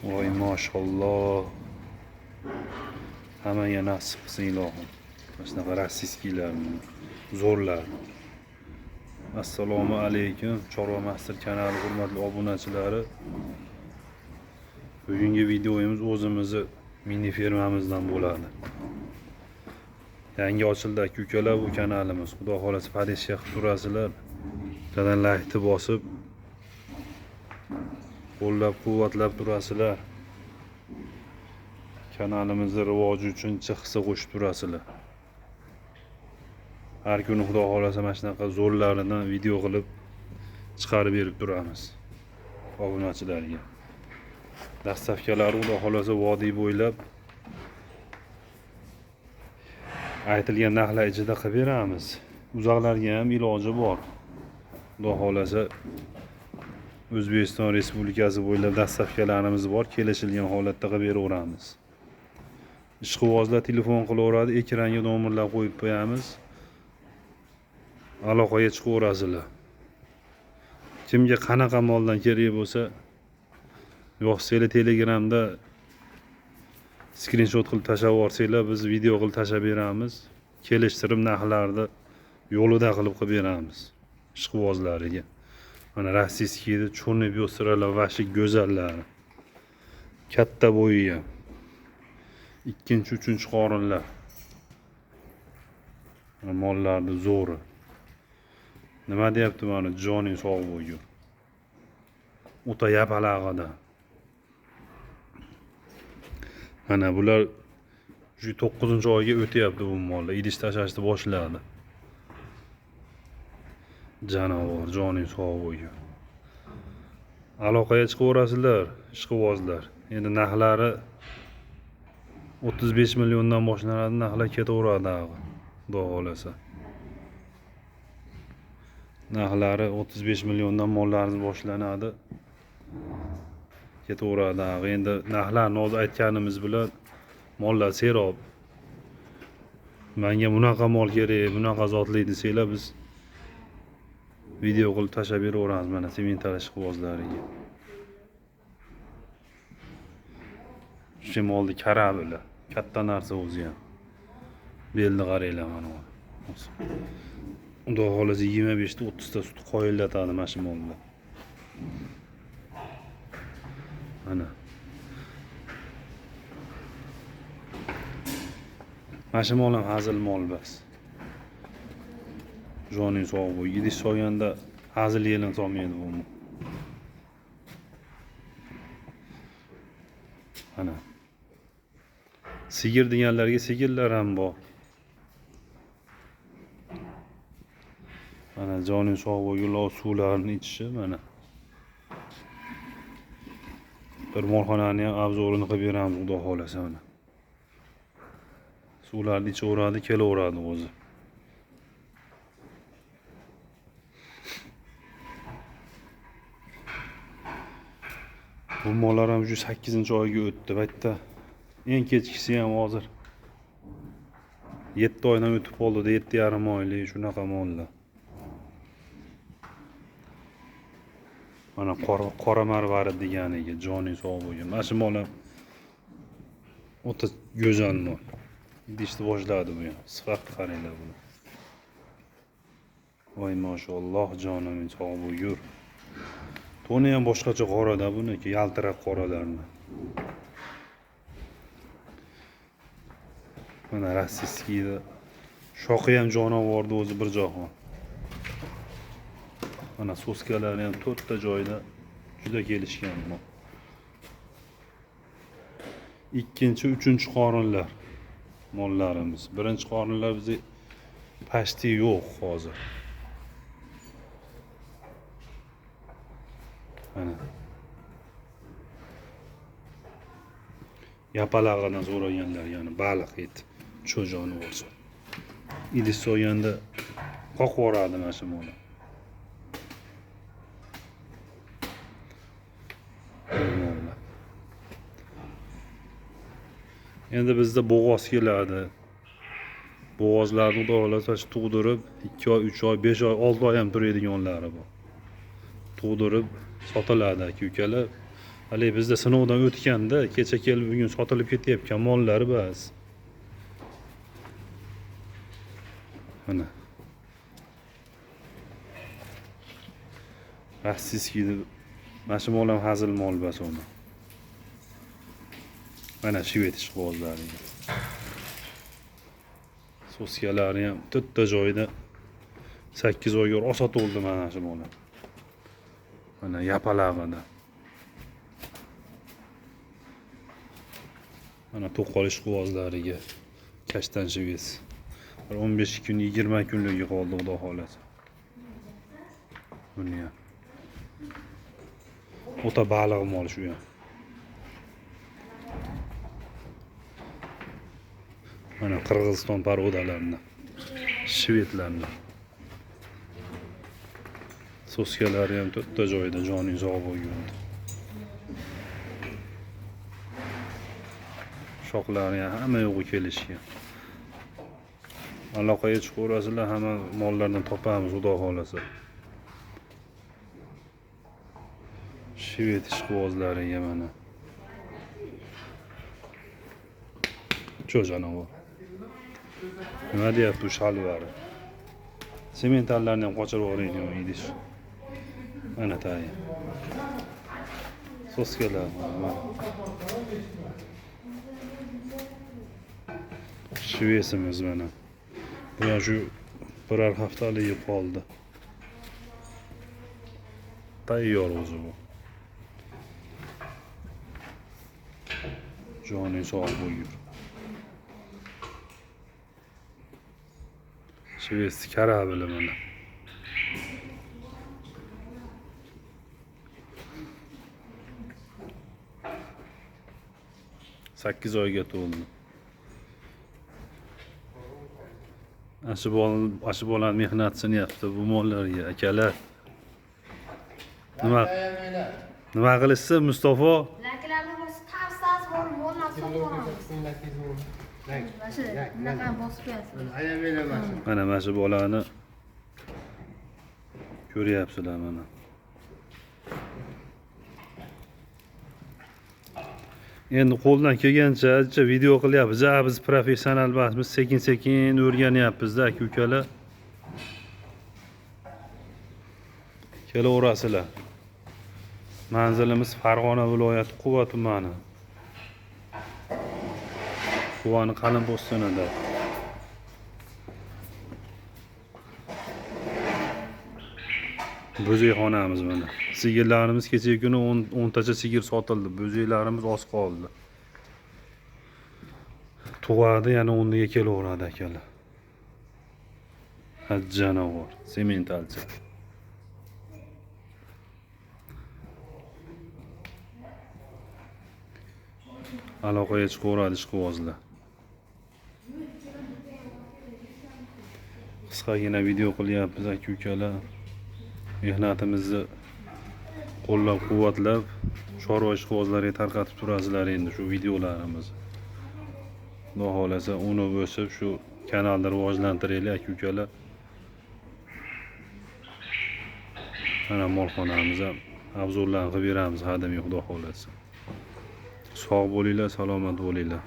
Voy mashalloh. Hammaga nasib qilsin ilohim. Mana shunaqa rossiyskiylarni, zo'rlarni. Assalomu alaykum, Chorva Master kanali hurmatli obunachilari. Bugungi videomiz o'zimizni mini fermamizdan bo'ladi. Yangi ochildi aka-ukalar bu kanalimiz. Xudo xolasa podpiska qilib turasizlar. Bittadan laykni bosib qo'llab-quvvatlab turasizlar. Kanalimizni rivoji uchun hissa qo'shib turasizlar. Har kuni Xudo xolasa mana shunaqa zo'rlaridan video qilib chiqarib berib turamiz obunachilarga. Dastavkalar Xudo xolasa vodiy bo'ylab aytilgan narxlar ichida qilib beramiz. Uzoqlarga ham iloji bor. Xudo xolasa O'zbekiston Respublikasi bo'ylab dastavkalarimiz bor, kelishilgan holatda qilib beraveramiz. Ishqibozlar telefon qilaveradi, ekranga nomerlar qo'yib qo'yamiz. Aloqaga chiqaverasizlar. Kimga qanaqa moldan kerak bo'lsa, yo'qsanglar Telegramda skrinshot qilib tashlab yuborsanglar, biz video qilib tashlab beramiz. Kelishtirib narxlarni yo'lida qilib qilib beramiz ishqibozlariga. Mana rossiyskiyda cho'rni biostralar vashi go'zallari. Katta bo'yi ham. Ikkinchi, uchinchi qorinlar. Mollarni zo'ri. Nima deyapti mana joning sog' bo'lgur. O'ta yapalag'ida. Mana bular shu 9-oyga o'tyapti bu mollar. Idish tashlashni boshladi. Janavor, joning sog' bo'lgur. Aloqaga chiqaverasizlar, ishqibozlar. Endi narxlari 35 milliondan boshlanadi, narxlar ketaveradi ag'i. Xudo xolasa. Narxlari 35 milliondan mollarimiz boshlanadi. Ketaveradi ag'i. Endi narxlarni hozir aytganimiz bilan mollar serob. Menga bunaqa mol kerak, bunaqa zotli desanglar biz video qilib tashlab beraveramiz mana semental ishqibozlariga. Shu molni karabili, katta narsa o'zi ham. Belni qaranglar mana bu. Xudo xolasa 25 ta 30 ta sut qoyillatadi mana shu molda. Mana. Mana shu mol ham hazil mol bas. Joning sog' bo'l. Idish solganda hazil yelin solmaydi bu. Mana. Sigir deganlarga sigirlar ham bor. Mana joning sog' bo'lgunlar suvlarini ichishi mana. Bir molxonani ham obzorini qilib beramiz Xudo xolasa mana. Suvlarni ichaveradi, kelaveradi o'zi. Bu mollar ham shu 8-oyga o'tdi. Bu yerda eng kechkisi ham hozir 7 oydan o'tib qoldi, 7,5 oylik shunaqa mollar. Mana qora marvarid deganiga joning sog' bo'lgan. Mana shu mol ham o'ta go'zal mol. Idishni boshladi bu ham. Sifatni qaranglar buni. Voy mashalloh, jonim sog' bo'lgur. To'ni ham boshqacha qorada buniki, yaltiraq qoralarni. Mana rossiyskiyda shoxi ham jonovorni o'zi bir jahon. Mana soskalari ham to'rtta joyda juda kelishgan bu. Ikkinchi, uchinchi qorinlar mollarimiz. Birinchi qorinlar bizda pashti yo'q hozir. Mana. Yapalag'idan so'raganlar, ya'ni baliq et, cho'joni bo'lsa. Idish so'yanda qoqib yuboradi mana shu molni. Endi bizda bo'g'oz keladi. Bo'g'ozlarni Xudo xolasa tug'dirib 2 oy, 3 oy, 5 oy, 6 oy ham turadiganlari bor. Tug'dirib sotiladi aka-ukalar. Haligi bizda sinovdan o'tganda kecha kelib bugun sotilib ketayotgan mollar bas. Mana. Rossiyskiy mana shu mol ham hazil mol bas uni. Mana shved ishqibozlari. Soskalari ham to'rtta joyida 8 oyga rosa to'ldi mana shu mol. Mana yapalag'ida. Mana to'qol ishqibozlariga kashtan shved. Bir 15 kun, 20 kunligi qoldi xudo xolasa. Buni ham. O'ta baliq mol shu ham. Mana Qirg'iziston parodalarini, shvedlarni. Soskalari ham to'rtta joyida joning sog' bo'lgan. Shoxlari ham hamma yo'g'i kelishgan. Aloqaga chiqaverasizlar, hamma mollardan topamiz xudo xolasa. Shved ishqibozlariga mana. Cho jonivor. Nima deyapti bu shalvari? Sementallarni ham qochirib yuboring idish. Mana tayi. Soskalar mana. Shvesimiz mana. Bu ham shu birar haftaligi qoldi. Tayyor o'zi bu. Joning sog' bo'lgur. Shveds karabili mana. Sakkiz oyga to'ldi. Ashi bola mehnat sinyapti bu mollarga akalar. Nima qilishsa Mustafa? Laklarni bosib tavsas bor, molni sotib olamiz. Mana mana shu bolani ko'ryapsizlar mana. Endi qo'ldan kelgancha ancha video qilyapmiz. Biz professional emasmiz, sekin-sekin o'rganyapmiz-da aka-ukalar. Kelaverasizlar. Manzilimiz Farg'ona viloyati Quva tumani. Quvani qalin po'stinida. Bo'zeyxonamiz mana. Sigirlarimiz kechagi kuni 10 tacha sigir sotildi. Bo'zeylarimiz oz qoldi. Tug'adi, yana o'rniga kelaveradi akalar. Ha jonivor, sementalcha. Aloqaga chiqaveradi ishqibozlar. Qisqagina video qilyapmiz aka-ukalar. Mehnatimizni qo'llab-quvvatlab, chorva ishqibozlarga tarqatib turasizlar endi shu videolarimizni. Xudo xolasa unib o'sib shu kanalni rivojlantiraylik aka-ukalar. Mana molxonamiz ham obzorlarni qilib beramiz hademay xudo xolasa. Sog' bo'linglar, salomat bo'linglar.